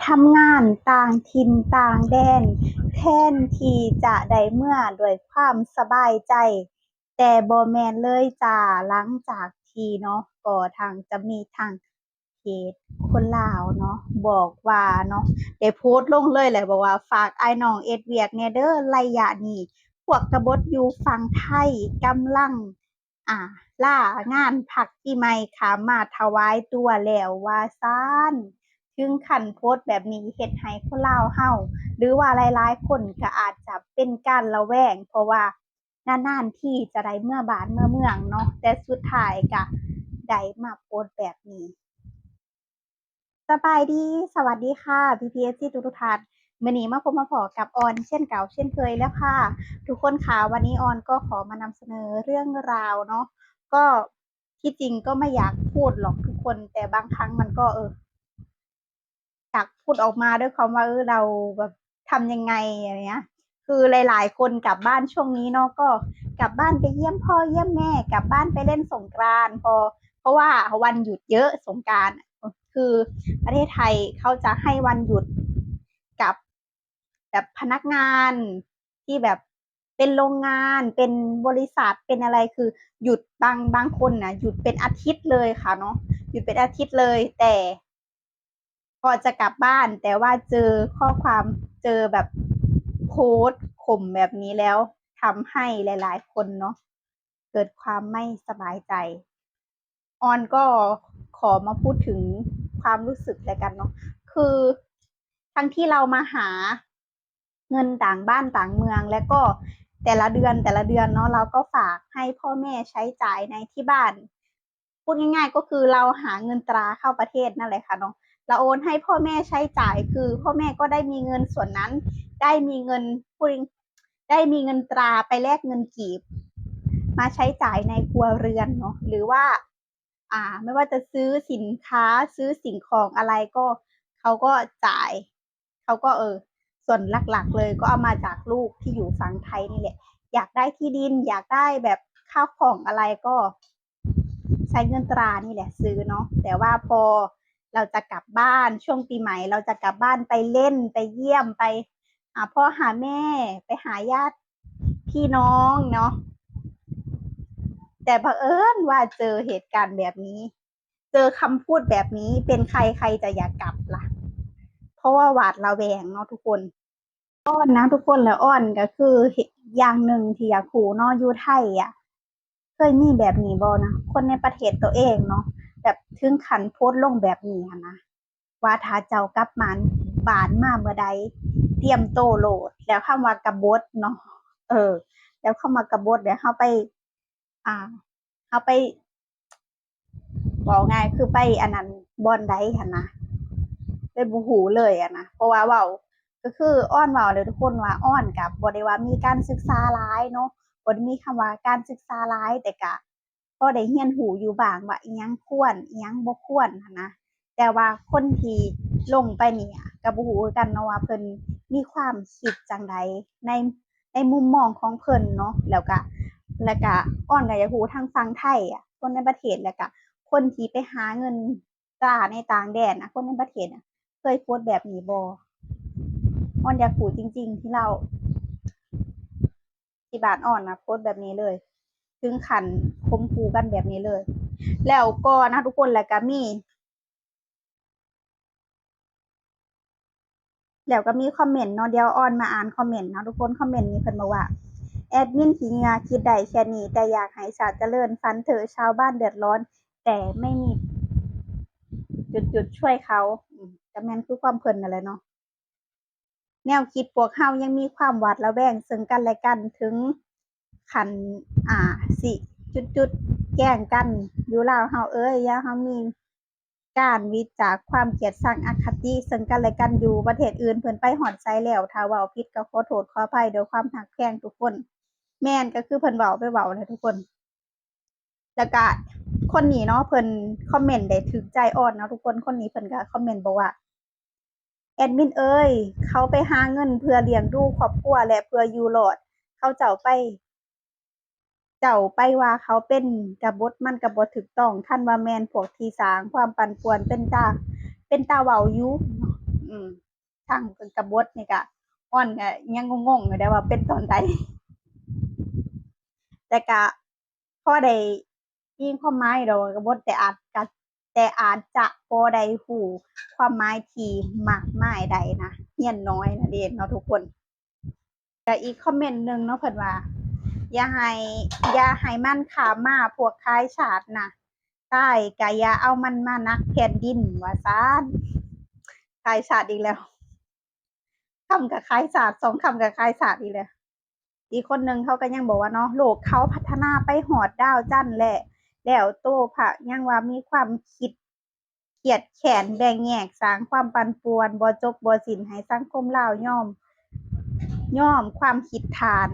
ทำงานต่างถิ่นต่างแดน แทนที่จะได้เมือด้วยความสบายใจ แต่บ่แม่นเลยจ้า หลังจากที่เนาะ ก็ทางจะมีทางเพจคนลาวเนาะ บอกว่าเนาะ ได้โพสต์ลงเลยแหละ บอกว่า "ฝากอ้ายน้องเฮ็ดเวียกแหน่เด้อ ระยะนี้ พวกกบฏอยู่ฝั่งไทยกำลัง อา ลางานพักปีใหม่ข้ามมาถวายตัวแล้ว" ว่าซั้น ถึงขั้นโพสต์แบบนี้ เฮ็ดให้คนลาวเฮา หรือว่าหลายๆคนก็อาจจะเป็นการระแวง เพราะว่านานๆทีจะได้เมือบ้านเมือเมืองเนาะ แต่สุดท้ายก็ได้มาโพสต์แบบนี้. สบายดี สวัสดีค่ะ พี่ๆ เอฟซี ทุกๆ ท่าน มื้อนี้มาพบมาพ้อกับออนเช่นเก่าเช่นเคยแล้วค่ะ ทุกคนค่ะ วันนี้ออนก็ขอมานำเสนอเรื่องราวเนาะ ก็ที่จริงก็ไม่อยากพูดหรอกทุกคน แต่บางครั้งมันก็ เออ อยากพูดออกมาด้วยความว่า เออ เราแบบทำยังไง อะไรเงี้ย คือหลายๆคนกลับบ้านช่วงนี้เนาะ ก็กลับบ้านไปเยี่ยมพ่อเยี่ยมแม่ กลับบ้านไปเล่นสงกรานต์ พอ เพราะว่าวันหยุดเยอะสงกรานต์ คือประเทศไทยเขาจะให้วันหยุดกับแบบพนักงานที่แบบเป็นโรงงาน เป็นบริษัท เป็นอะไร คือหยุด บาง บางคนน่ะหยุดเป็นอาทิตย์เลยค่ะเนาะ หยุดเป็นอาทิตย์เลย แต่ พอจะกลับบ้าน แต่ว่าเจอข้อความ เจอแบบโพสต์ข่มแบบนี้แล้ว ทำให้หลายๆคนเนาะ เกิดความไม่สบายใจ ออนก็ขอมาพูดถึงความรู้สึกแล้วกันเนาะ คือทั้งที่เรามาหาเงินต่างบ้านต่างเมือง แล้วก็แต่ละเดือน แต่ละเดือนเนาะ เราก็ฝากให้พ่อแม่ใช้จ่ายในที่บ้าน พูดง่ายๆ ก็คือเราหาเงินตราเข้าประเทศนั่นแหละค่ะเนาะ เราโอนให้พ่อแม่ใช้จ่าย คือพ่อแม่ก็ได้มีเงินส่วนนั้น ได้มีเงิน พูด ได้มีเงินตราไปแลกเงินกีบ มาใช้จ่ายในครัวเรือนเนาะ หรือว่า อ่า ไม่ว่าจะซื้อสินค้า ซื้อสิ่งของอะไรก็ เขาก็จ่าย เขาก็ เออ ส่วนหลักๆเลยก็เอามาจากลูกที่อยู่ฝั่งไทยนี่แหละ อยากได้ที่ดิน อยากได้แบบข้าวของอะไรก็ใช้เงินตรานี่แหละซื้อเนาะ แต่ว่าพอเราจะกลับบ้านช่วงปีใหม่ เราจะกลับบ้านไปเล่น ไปเยี่ยม ไปหาพ่อหาแม่ ไปหาญาติพี่น้องเนาะ แต่เผอิญว่าเจอเหตุการณ์แบบนี้ เจอคำพูดแบบนี้ เป็นใครใครจะอยากกลับล่ะ เพราะว่าหวาดระแวงเนาะทุกคน ออนนะทุกคน แล้วออนก็คือ อย่างหนึ่งที่อยากรู้เนาะ อยู่ไทยอะ เคยมีแบบนี้บ่นะ คนในประเทศตัวเองเนาะ แบบถึงขั้นโพสต์ลงแบบนี้หั้นนะ ว่าถ้าเจ้ากลับบ้าน บ้านมาเมื่อใด เตรียมโตโลด แล้วคำว่ากบฏเนาะ เออ แล้วคำว่ากบฏ แล้วเฮาไป อ่า เฮาไป เว้าง่ายคือไปอันนั้น บ่อนใดหั้นนะ เลยบ่ฮู้เลยหั้นนะ เพราะว่าเว้า ก็คือออนเว้าเลยทุกคนว่า ออนก็บ่ได้ว่ามีการศึกษาหลายเนาะ บ่ได้มีคำว่าการศึกษาหลาย แต่ก็พอได้เรียนรู้อยู่บ้างว่าอิหยังควร อิหยังบ่ควรหั้นนะ แต่ว่าคนที่ลงไปนี่ก็บ่ฮู้คือกันเนาะว่าเพิ่นมีความคิดจั่งใด ใน ในมุมมองของเพิ่นเนาะ แล้วก็ แล้วก็ออนก็อยากฮู้ทางฝั่งไทยอะ คนในประเทศ แล้วก็คนที่ไปหาเงินตราในต่างแดนอะ คนในประเทศอะ เคยโพสต์แบบนี้บ่ ออนอยากฮู้จริงๆ ที่เล่า ที่บ้านออนนะโพสต์แบบนี้เลย ถึงขั้นข่มขู่กันแบบนี้เลย แล้วก็นะทุกคน แล้วก็มี แล้วก็มีคอมเมนต์เนาะ เดี๋ยวออนมาอ่านคอมเมนต์เนาะทุกคน คอมเมนต์นี้เพิ่นบอกว่า "แอดมินขี้เหงื่อ คิดได้แค่นี้ แต่อยากให้ชาติเจริญ ฝันเถอะ ชาวบ้านเดือดร้อน แต่ไม่มีจุดๆ ช่วยเขา" อืม ก็แม่นคือความเพิ่นนั่นแหละเนาะ แนวคิดพวกเฮายังมีความหวาดระแวงซึ่งกันและกัน ถึงขั้น อ่า สิจุดๆ แกล้งกัน อยู่ลาวเฮาเอ้ย ยามเฮามีการวิจารณ์ความเกลียดชังอคติซึ่งกันและกันอยู่ ประเทศอื่นเพิ่นไปฮอดไสแล้ว ถ้าเว้าผิดก็ขอโทษขออภัยด้วยความฮักแพงทุกคน แม่น ก็คือเพิ่นเว้าไปเว้าแหละทุกคน แล้วก็คนนี้เนาะ เพิ่นคอมเมนต์ได้ถูกใจออนเนาะทุกคน คนนี้เพิ่นก็คอมเมนต์บอกว่า "แอดมินเอ้ย เขาไปหาเงินเพื่อเลี้ยงดูครอบครัวและเพื่ออยู่รอด เขาเจ้าไป เจ้าไปว่าเขาเป็นกบฏ มันก็บ่ถูกต้อง คันว่าแม่นพวกที่สร้างความปั่นป่วน เป็นตา เป็นตาเว้าอยู่" อืม ທາງກະບົດນີ້ກະ ອອນກະຍັງງົງໆຢູ່ເດ້ວ່າເປັນຕອນໃດ ແຕ່ກະພໍໄດ້ມີຄວາມໝາຍດອກ ກະບົດ ແຕ່ອາດ ກະ ແຕ່ອາດຈະບໍ່ໄດ້ຮູ້ຄວາມໝາຍທີ່ມາກມາຍໃດນະ ຮຽນນ້ອຍນັ້ນເອງເນາະທຸກຄົນ. ກະອີກຄອມເມັນໜຶ່ງເນາະ ເພິ່ນວ່າ ຢ່າໃຫ້ ຢ່າໃຫ້ມັນຂ້າມມາ ພວກຂາຍຊາດນະ ຕາຍກະຢ່າເອົາມັນມາໜັກແຜ່ນດິນ ວ່າຊັ້ນ. ຂາຍຊາດອີກແລ້ວ ຄຳກະຂາຍຊາດ ສອງຄຳກະຂາຍຊາດອີກແລ້ວ. ອີກຄົນໜຶ່ງເຂົາກະຍັງບອກວ່າເນາະ ໂລກເຂົາພັດທະນາໄປຮອດດາວຈັນແລ້ວ ແລ້ວໂຕພະຍັງວ່າມີຄວາມຄິດ ຄຽດແຄ້ນ ແບ່ງແຍກ ສ້າງຄວາມປັ່ນປ່ວນບໍ່ຈົບບໍ່ສິ້ນໃຫ້ສັງຄົມລາວຍອມ ຍອມຄວາມຄິດທ່ານ.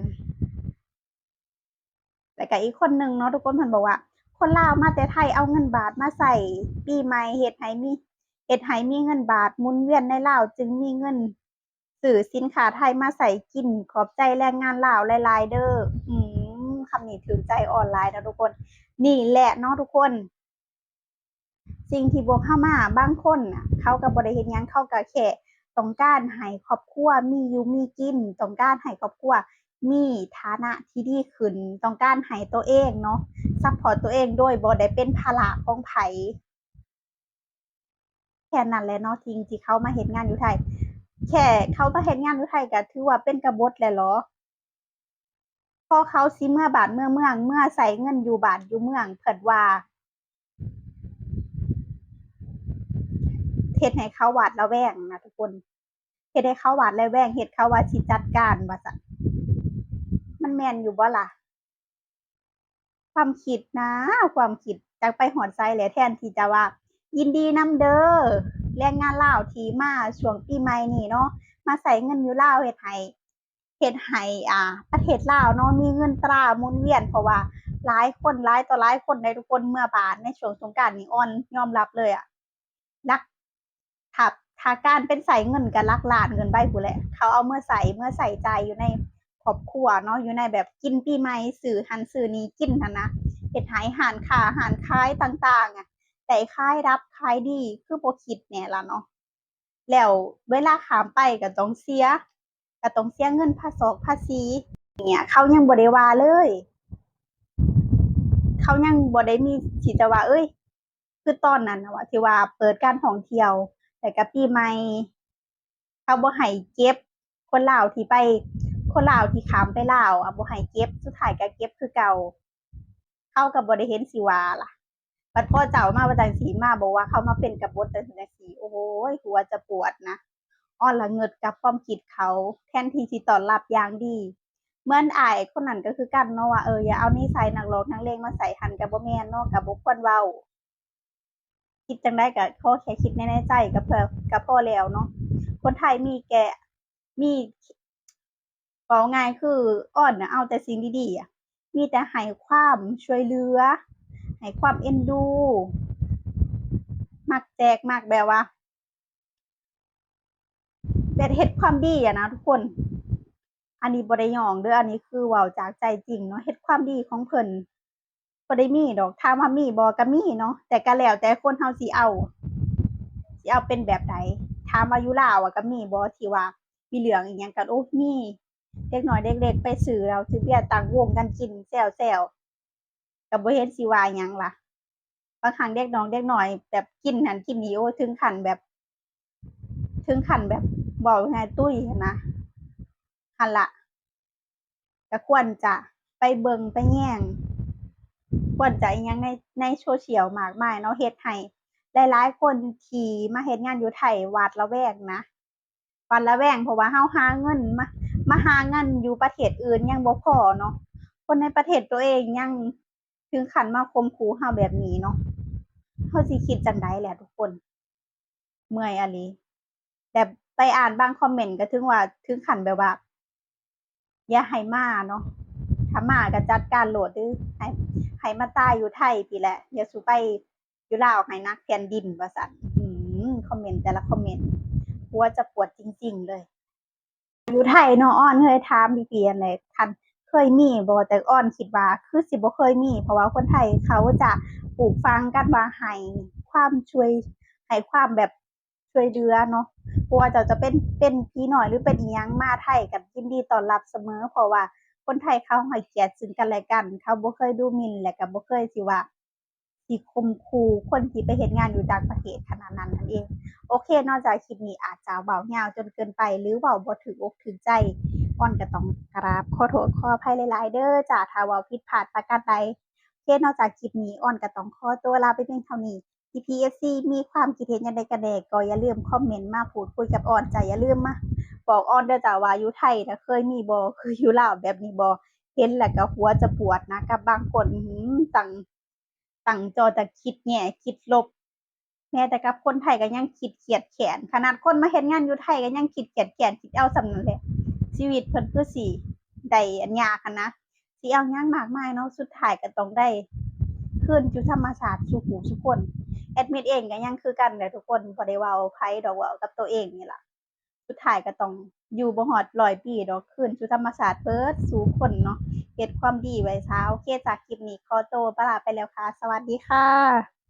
ແລ້ວກະອີກຄົນໜຶ່ງເນາະທຸກຄົນ ເພິ່ນບອກວ່າ ຄົນລາວມາແຕ່ໄທເອົາເງິນບາດມາໃຊ້ປີໃໝ່ ເຮັດໃຫ້ມີ ເຮັດໃຫ້ມີເງິນບາດໝູນວຽນໃນລາວ ຈຶ່ງມີເງິນຊື້ສິນຄ້າໄທມາໃຊ້ກິນ ຂອບໃຈແຮງງານລາວຫຼາຍໆເດີ້. ອືມ ຄຳນີ້ຖືກໃຈອອນຫຼາຍເນາະທຸກຄົນ. ນີ້ແຫຼະເນາະທຸກຄົນ ສິ່ງທີ່ພວກເຮົາມາ ບາງຄົນນະ ເຂົາກະບໍ່ໄດ້ເຮັດຫຍັງ ເຂົາກະແຄ່ຕ້ອງການໃຫ້ຄອບຄົວມີຢູ່ມີກິນ ຕ້ອງການໃຫ້ຄອບຄົວມີຖານະທີ່ດີຂຶ້ນ ຕ້ອງການໃຫ້ໂຕເອງເນາະ ຊັບພອດໂຕເອງໂດຍບໍ່ໄດ້ເປັນພາລະຂອງໃຜ. ແຄ່ນັ້ນແຫຼະເນາະ ທີ່ ທີ່ເຂົາມາເຮັດງານຢູ່ໄທ ແຄ່ເຂົາມາເຮັດງານຢູ່ໄທກະຖືວ່າເປັນກະບົດແລ້ວເນາະ. ພໍເຂົາຊິເມືອບ້ານເມືອເມືອງ ເມືອໃຊ້ເງິນຢູ່ບ້ານຢູ່ເມືອງ ເພິ່ນວ່າເຮັດໃຫ້ເຂົາຫວາດລະແວງນະທຸກຄົນ ເຮັດໃຫ້ເຂົາຫວາດລະແວງ ເຮັດເຂົາວ່າຊິຈັດການວ່າຊັ້ນ. ມັນແມ່ນຢູ່ບໍ່ລະ? ຄວາມຄິດນະ ຄວາມຄິດ ຈັກໄປຮອດໃສແຫຼະ ແທນທີ່ຈະວ່າ ຍິນດີນຳເດີ້ ແຮງງານລາວທີ່ມາຊ່ວງປີໃໝ່ນີ້ເນາະ ມາໃຊ້ເງິນຢູ່ລາວ ເຮັດໃຫ້ ເຮັດໃຫ້ ອ່າ ປະເທດລາວເນາະ ມີເງິນຕາໝູນວຽນ ເພາະວ່າຫຼາຍຄົນ ຫຼາຍຕໍ່ຫຼາຍຄົນໃດ໋ທຸກຄົນ ເມືອບ້ານໃນຊ່ວງສົງການນີ້ ອອນຍອມຮັບເລີຍອະ ຫຼັກ ຖ້າ ຖ້າການເປັນໃຊ້ເງິນກະຫຼັກລ້ານຂຶ້ນໄປພຸ້ນແຫຼະ ເຂົາເອົາເມືອໃຊ້ ເມືອໃຊ້ຈ່າຍຢູ່ໃນຄອບຄົວເນາະ ຢູ່ໃນແບບກິນປີໃໝ່ ຊື້ຫັ້ນຊື້ນີ້ກິນຫັ້ນນະ ເຮັດໃຫ້ຮ້ານຄ້າຮ້ານຂາຍຕ່າງໆ ໄດ້ຂາຍດິບຂາຍດີ ຄືບໍ່ຄິດແດ່ລະເນາະ. ແລ້ວເວລາຂ້າມໄປກະຕ້ອງເສຍ ກະຕ້ອງເສຍເງິນພາສອກພາສີ ເຂົາຍັງບໍ່ໄດ້ວ່າເລີຍ ເຂົາຍັງບໍ່ໄດ້ມີທີ່ຈະວ່າ ເອີຍ ຄືຕອນນັ້ນນະ ທີ່ວ່າເປີດການທ່ອງທ່ຽວ ແລ້ວກະປີໃໝ່ ເຂົາບໍ່ໃຫ້ເກັບ ຄົນລາວທີ່ໄປ ຄົນລາວທີ່ຂ້າມໄປລາວອະ ບໍ່ໃຫ້ເກັບ ສຸດທ້າຍກະເກັບຄືເກົ່າ ເຂົາກະບໍ່ໄດ້ເຫັນຊິວ່າລະ. ບັດພໍເຈົ້າມາວ່າຈັ່ງຊີ້ ມາບອກວ່າເຂົາມາເປັນກະບົດຈັ່ງຊີ້ ໂອ້ຍ ຫົວຈະປວດນະ ອ່ອນລະເງິດກັບຄວາມຄິດເຂົາ ແທນທີ່ຊິຕ້ອນຮັບຢ່າງດີ. ເໝືອນອ້າຍຄົນນັ້ນກະຄືກັນເນາະ ວ່າ ເອີ ຢ່າເອົານິໄສນັກຫຼອກນັກເລງມາໃສ່ຫັ້ນ ກະບໍ່ແມ່ນເນາະ ກະບໍ່ຄວນເວົ້າ. ຄິດຈັ່ງໃດກະຂໍແຄ່ຄິດໃນໃນໃຈກະເພື່ອ ກະພໍແລ້ວເນາະ. ຄົນໄທມີແກ່ ມີ ເວົ້າງ່າຍຄື ອອນນະເອົາແຕ່ສິ່ງດີໆ ອະ ມີແຕ່ໃຫ້ຄວາມຊ່ວຍເຫຼືອ ໃຫ້ຄວາມເອັນດູ ມັກແຈກ ມັກແບບວ່າ ແບບເຮັດຄວາມດີອະນະທຸກຄົນ. ອັນນີ້ບໍ່ໄດ້ຍ້ອງເດີ້ ອັນນີ້ຄືເວົ້າຈາກໃຈຈິງເນາະ ເຮັດຄວາມດີຂອງເພິ່ນ ບໍ່ໄດ້ມີດອກ ຖາມວ່າມີບໍ່ ກະມີເນາະ ແຕ່ກະແລ້ວແຕ່ຄົນເຮົາຊິເອົາ ຊິເອົາເປັນແບບໃດ. ຖາມວ່າຢູ່ລາວອະ ກະມີບໍ່ທີ່ວ່າມີເລື່ອງອີ່ຫຍັງກັນ? ໂອ້ ມີ ເດັກນ້ອຍເດັກເລັກໄປຊື້ເຫຼົ້າຊື້ເບຍ ຕັ້ງວົງກັນກິນແຊວໆ ກະບໍ່ເຫັນຊິວ່າຫຍັງລະ. ບາງຄັ້ງເດັກນ້ອງເດັກນ້ອຍແບບກິນຫັ້ນກິນນີ້ ໂອ້ ເຖິງຂັ້ນແບບ ເຖິງຂັ້ນແບບ ເວົ້າງ່າຍຕຸ້ຍຫັ້ນນະ ຫັ້ນລະ ກະຄວນຈະໄປເບິ່ງໄປແຍງ ຄວນຈະອີ່ຫຍັງໃນ ໃນໂຊຊຽວມາກມາຍເນາະ ເຮັດໃຫ້ຫຼາຍໆຄົນທີ່ມາເຮັດງານຢູ່ໄທຫວາດລະແວງນະ ຫວາດລະແວງ ເພາະວ່າເຮົາຫາເງິນ ມາ ມາຫາເງິນຢູ່ປະເທດອື່ນຍັງບໍ່ພໍເນາະ ຄົນໃນປະເທດໂຕເອງຍັງເຖິງຂັ້ນມາຂົ່ມຂູ່ເຮົາແບບນີ້ເນາະ ເຮົາຊິຄິດຈັ່ງໃດແຫຼະທຸກຄົນ. ເມື່ອຍອີ່ຫຼີ ແບບໄປອ່ານບາງຄອມເມັນກະເຖິງວ່າ ເຖິງຂັ້ນແບບວ່າ ຢ່າໃຫ້ມາເນາະ ຖ້າມາກະຈັດການໂລດເດີ້ ໃຫ້ ໃຫ້ມາຕາຍຢູ່ໄທພີ້ແຫຼະ ຢ່າສູ່ໄປຢູ່ລາວໃຫ້ໜັກແຜ່ນດິນ ວ່າຊັ້ນ. ອືມ ຄອມເມັນແຕ່ລະຄອມເມັນ ຫົວຈະປວດຈິງໆເລີຍ. ຢູ່ໄທເນາະ ອອນເອີຍ ຖາມພີ່ໆຫັ້ນແຫຼະ ຄັນເຄີຍມີບໍ່? ແຕ່ອອນຄິດວ່າຄືຊິບໍ່ເຄີຍມີ ເພາະວ່າຄົນໄທເຂົາຈະປູກຝັງກັນວ່າໃຫ້ຄວາມຊ່ວຍ ໃຫ້ຄວາມແບບ ຊ່ວຍເຫຼືອເນາະ. ບໍ່ວ່າເຈົ້າຈະເປັນ ເປັນຜີນ້ອຍ ຫຼື ເປັນອີ່ຫຍັງ ມາໄທກໍຍິນດີຕ້ອນຮັບສະເໝີ ເພາະວ່າຄົນໄທເຂົາໃຫ້ກຽດຊຶ່ງກັນແລະກັນ, ເຂົາບໍ່ເຄີຍດູໝິ່ນ ແລະ ກໍບໍ່ເຄີຍຊິວ່າ ຊິຂົ່ມຂູ່ຄົນທີ່ໄປເຮັດງານຢູ່ຕ່າງປະເທດຂະໜາດນັ້ນນັ້ນເອງ. ໂອເຄເນາະ ຈາກຄລິບນີ້ອາດຈະເວົ້າຍາວຈົນເກີນໄປ ຫຼື ເວົ້າບໍ່ຖືກອົກຖືກໃຈ, ອອນກໍຕ້ອງກະລາບຂໍໂທດຂໍອະໄພຫຼາຍໆເດີຈ້າ ຖ້າເວົ້າຜິດພາດປະການໃດ. ໂອເຄເນາະ ຈາກຄລິບນີ້ອອນກໍຕ້ອງຂໍຕົວລາໄປພຽງເທົ່ານີ້. ພີ່ໆເອັຟຊີ ມີຄວາມຄິດເຫັນຢ່າງໃດກັນແດ່ ກໍຢ່າລືມຄອມເມັນມາພູດຄຸຍກັບອອນ. ຈະຢ່າລືມມາບອກອອນເດີຈ້າວ່າ ຢູ່ໄທນະເຄີຍມີບໍ່ ຄືຢູ່ລາວແບບນີ້ບໍ່? ເຫັນແລ້ວກໍຫົວຈະປວດນະ ກັບບາງຄົນ ຫື ຕັ້ງ ຕັ້ງຈໍຈະຄິດແຍ່ຄິດລົບ. ແມ້ແຕ່ກັບຄົນໄທກໍຍັງຄິດຄຽດແຄ້ນ, ຂະໜາດຄົນມາເຮັດງານຢູ່ໄທກໍຍັງຄິດຄຽດແຄ້ນ ຄິດເອົາສ່ຳນັ້ນແຫຼະ. ຊີວິດເພິ່ນຄືຊິໄດ້ອັນຍາກຫັ້ນນະ, ຊິເອົາຫຍັງມາກມາຍເນາະ, ສຸດທ້າຍກໍຕ້ອງໄດ້ຄືນສູ່ທຳມະຊາດສູ່ຜູ້ສູ່ຄົນ. ແອດມິນເອງກໍຍັງຄືກັນແຫຼະທຸກຄົນ, ບໍ່ໄດ້ເວົ້າໃຜດອກ, ເວົ້າກັບໂຕເອງນີ້ລະ. ສຸດທ້າຍກໍຕ້ອງຢູ່ບໍ່ຮອດຮ້ອຍປີດອກ, ຄືນສູ່ທຳມະຊາດເບິດສູ່ຄົນເນາະ, ເຮັດຄວາມດີໄວ້ຊະ. ໂອເຄ ຈາກຄລິບນີ້ຂໍໂຕລາໄປແລ້ວຄ່ະ, ສະຫວັດດີຄ່ະ.